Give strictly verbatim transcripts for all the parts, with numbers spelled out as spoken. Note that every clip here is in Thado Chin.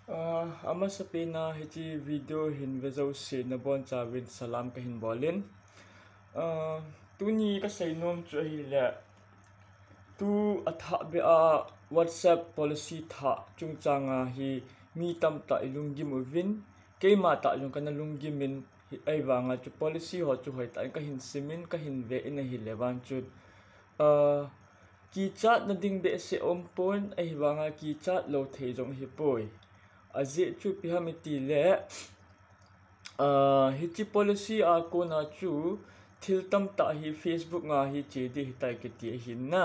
Ah, amasapen a hiche video hin ve jouse nabonchauvin salam kahin bolin. Ah, tuni kaseinom chu ahile, tu athah beh a WhatsApp policy thah chungchang a hi mi tamtah ilunggim uvin, keima tah jong kana lunggimin, hi, ahivanga chu policy ho chu hoitah in kahin simin, kahin ve in ahile vang chu, ah, kichat nading behseh aumpon, ahivanga kichat lou thei jong ahipoi. Ajeh chu ipi ham itile, ah, hiche policy a kona chu thil tamtah hi Facebook nga hi che ding ahitai kiti ahin na.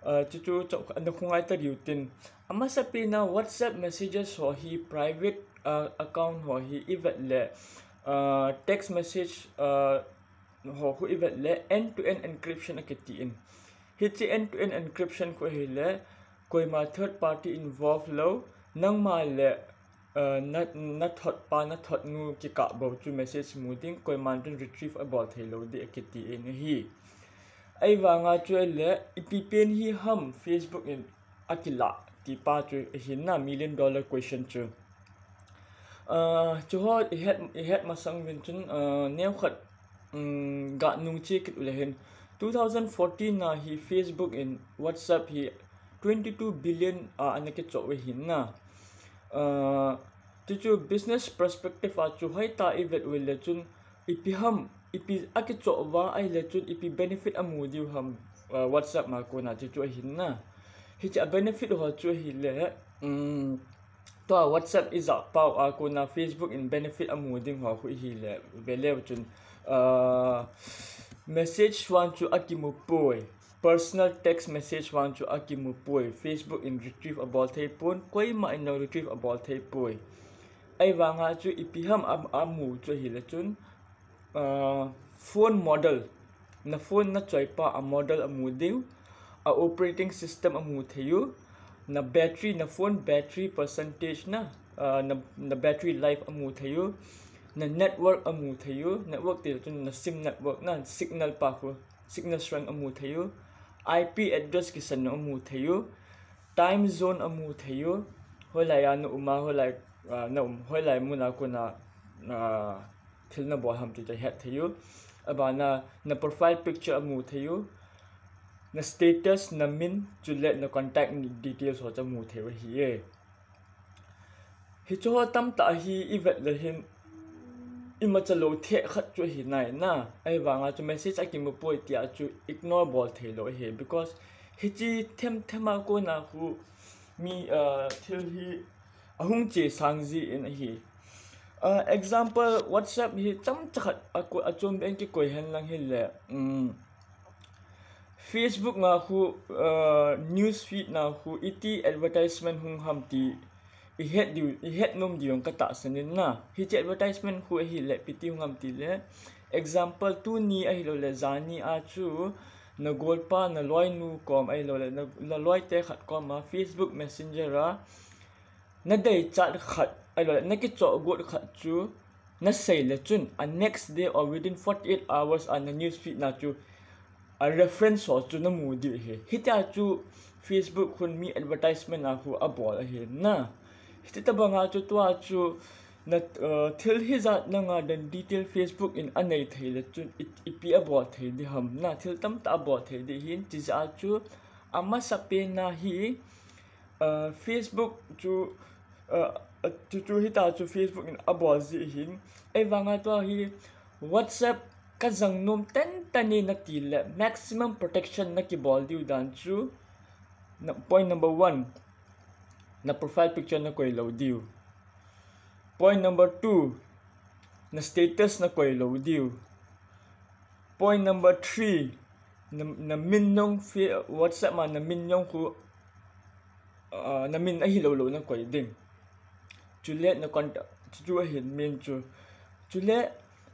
Ah, chuchu chomkhat ana khongai tadiu tin. Amasapen a WhatsApp messages ho hi private, ah, account ho hi ivet le, ah, text message, ah, ho khu ivet le end-to-end encryption akiti in. Hiche end-to-end encryption khu ahile, koima third party involve lou, nangma le, ah, na, nathot pa, nathot nu kikah bou chu message mu ding, koiman chun retrieve abol thei lou ding akiti in ahi. Ahivanga chu ahile, ipi pen hi ham Facebook in akilah ti pa chu ahin na, million dollar question chu. Ah, chuho ihet, ihet masang uvin chun, ah, neokhat, um, ga nungche kit uleh hin, two thousand fourteen a hi Facebook in WhatsApp hi twenty two billion a ana kichoh u ahin na. Ah, chuchu business perspective a chu hoitah ivet uleh chun, ipi ham, ipi akichoh uva ahile chun ipi benefit amu diu ham, ah, WhatsApp ma kona chuchu ahin na. Hiche a benefit ho chu ahile, um, tua WhatsApp ijah pau a kona Facebook in benefit amu ding ho khu ahile, ve leu chun, ah, message vang chu akimu poi, personal text message vang chu akimu poi, Facebook in retrieve abol thei pon, koima in jong retrieve abol thei poi. Ahivanga chu ipi ham a, amu chu ahile chun, ah, phone model, na phone nachoi pa a model amu diu, a operating system amu thei u, na battery, na phone battery percentage na, ah, na, na battery life amu thei u, na network amu thei u, network ti chun na sim network na, signal pa khu, signal strength amu thei u, I P address kisan u amu thei u, time zone amu thei u, hoilai a na um a, hoilai, ah, na um, hoilai mun a kona, ah, thil nabol ham ti chu ahet thei u. Abana, na profile picture amu thei u, na status, na min, chule na contact details ho chu amu thei u ahi e. Hichu ho tamtah hi ivet le hin, imacha lou thei khat chu ahi nai na. Ahivanga chu message akimu poi tia chu ignore bol thei lou ahi, because hiche themthem a kona khu mi, ah, thil hi ahung che sang jin ahi. Ah, example, WhatsApp hi chomcha khat a ko-, achom beh in kikoi hen lang hile, um, Facebook nga khu, ah, news feed na khu iti advertisement hung ham ti ihet diu, ihet nom diu jong katahsan in na. Hiche advertisement khu ahile ipi ti hung ham tile, example, tuni ahilouleh jani a chu na golpa, na loinu kom ahilouleh na, na loite khat kom a Facebook Messenger a nadeichat khat ahilouleh nakichoh got khat chu nasei le chun, a next day or within forty-eight hours a na news feed na chu a reference ho chu namu diu ahi. Hitia chu Facebook khun mi advertisement a khu abol ahi na. Hiti tobang a chu tua chu na, uh, thil hijat nanga den detail Facebook in anei thei le chun i, ipi abol thei ding ham na, thil tamtah abol thei ding ahin, chijeh a chu amasapen a hi, uh, Facebook chu, uh, uh, chu, chu hitia chu Facebook in abol ji ahin. Ahivanga tua hi WhatsApp kajang nom tenten e nati le maximum protection nakibol diu dan chu, na, point number one, na profile picture nakoi lou diu. Point number two, na status nakoi lou diu. Point number three, na, na min jong fe-, WhatsApp ma na min jong khu, ah, na min ahilou lou nakoi ding. Chule na contact, chu, chu ahin main chu. Chule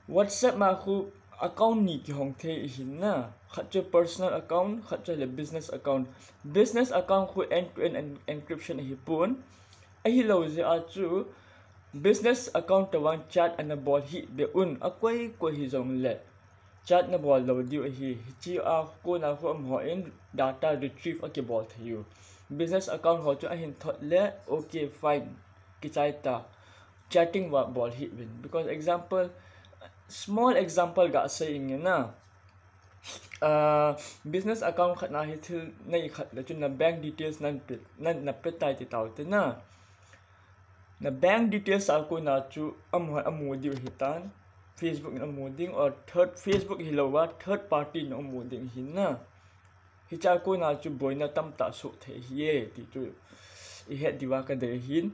WhatsApp ma khu account ni kihong thei ahin na. Khat chu personal account, khat chu le business account. Business account khu end-to-end en-, encryption ahipon. Ahilou jeh a chu business account tobang chat ana bol hih beh un, akoi koi hijongle. Chat nabol lou diu ahi, hiche a kona khu amaho in data retrieve akibol thei u. Business account ho chu ahin thot le, okay, fine. kichai ta, chatting va bol hih uvin. Because example, small example ga sei inge na. Ah, business account khat na hi thil nei khat le chun na bank details nan pe, nan na pe tai ti tau te na. Na bank details a kona chu amaho amu diu hitan, Facebook in amu ding, or third, Facebook hilouva third party in amu ding hin na. Hicha kona chu boina tamtah soh thei hi e, ti chu i het diuva ka dei hin.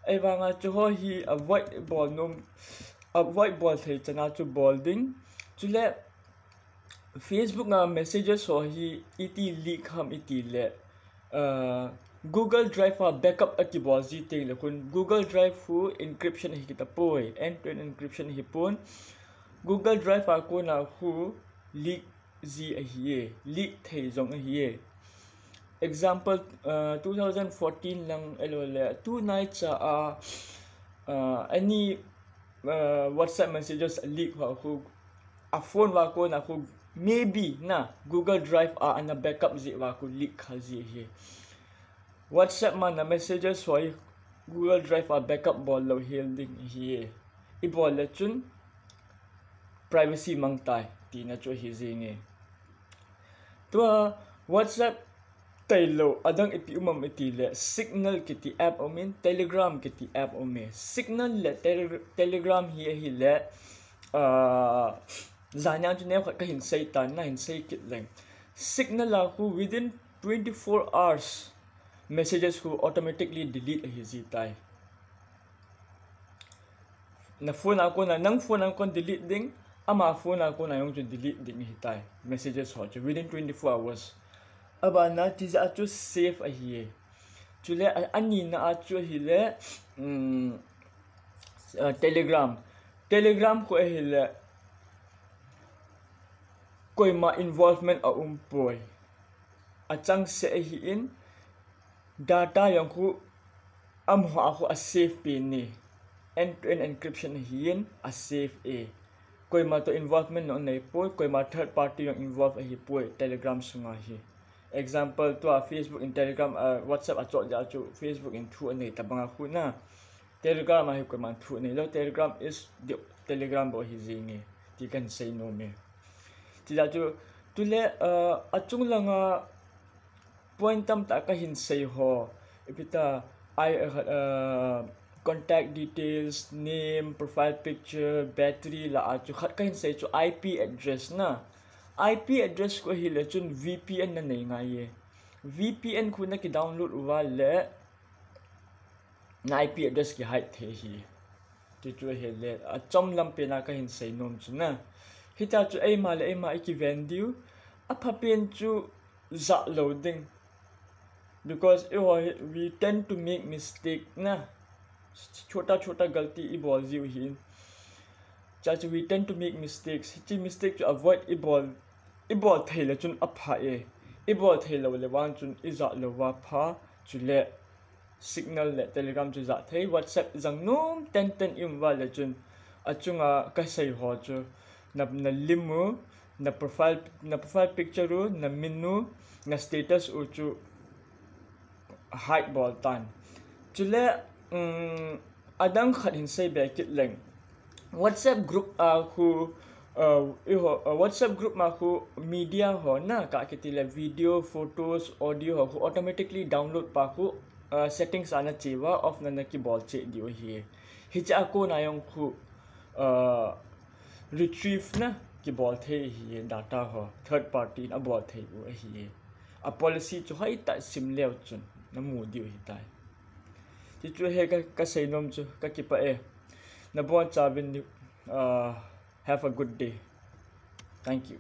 Ahivanga chu ho hi avoid bol nom, avoid bol thei chana chu bol ding. Chule Facebook a messages ho hi iti leak ham iti le, uh, Google Drive a backup a kibol ji teng le khun Google Drive hu encryption hi kita poi, end-to-end encryption hi pon. Google Drive a kona hu leak ji ahi e, leak thei jong ahi e. Example, uh, two thousand fourteen lang elo le, tunai cha a, uh, any, uh, WhatsApp messages leak ho khu, a phone va kona khu, maybe na Google Drive a ana backup ji va khu leak kha ji ahi. WhatsApp ma na messages ho hi Google Drive a backup bol lou hel ding ahi e. I bol le chun privacy mang tai, tina chu ahi jing e. Tua WhatsApp tailou, adang ipi um am iti le, Signal kiti app um in, Telegram kiti app um e. Signal le Tele-, Telegram hi ahi le, ah, jania chu neo khat ka hin sei tan, na hin sei kit leng. Signal a khu within twenty-four hours, messages khu automatically delete ahi ji tai. Na phone a kona, nang phone a kon delete ding, ama phone a kona jong chu delete ding ahi tai. Messages ho chu within twenty-four hours. Abana tija chu save ahi e. Chule a, anina a chu ahi le, um, uh, Telegram. Telegram khu ahi le, koima involvement a um poi. A chang se ahi in, data jong khu amaho a khu a save pen e. End-to-end encryption ahi in a save e. Koima to involvement jong nei poi, koima third party jong involve ahi poi Telegram sunga hi. Example, tua Facebook in Telegram, uh, WhatsApp a chot ja chu Facebook in thu anei tabang a khu na. Telegram a hi koima thu anei lou, Telegram is the Telegram bou ahi jing e. Ti kan sei nom e. Tija chu, tule, uh, achung langa point tamtah ka hin sei ho. Ipi ta, I, uh, uh, contact details, name, profile picture, battery la a chu khat ka hin sei chu I P address na. I P address khu ahi le chun V P N na nei ngai e. V P N khu na ki download uva le, na I P address ki hide thei hi. Ti chu ahi le, achom lam pen a ka hin sei nom chu na. Hita chu eima le eima i kiven diu. Apha pen chu ja lou ding. Because eiho hi, we tend to make mistake na. Chota chota galti i bol jiu hin. Cha chu we tend to make mistakes. Hichi mistake chu avoid i bol, i bol thei le chun apha e. I bol thei lou le vang chun i ja lou va pha. Chule Signal le Telegram chu ja thei, WhatsApp jang nom ten ten i um va le chun, achunga ka sei ho chu, na, na lim u, na profile, na profile picture u, na min u, na status u chu hide bol tan. Chule, um, adang khat hin sei be kit leng. WhatsApp group a khu, uh, eiho, uh, WhatsApp group ma khu media ho na ka kiti le video, photos, audio ho khu automatically download pa khu, uh, settings a na che uva off na na kibol cheh diu ahi. Hiche a kona jong khu, uh, retrieve na kibol thei ahi data ho, third party in abol thei u ahi. A policy chu hoitah sim leu chun na mu diu ahi tai. Ti chu ahi ka, ka sei nom chu, ka kipah e. Na bon chauvin, uh, have a good day. Thank you.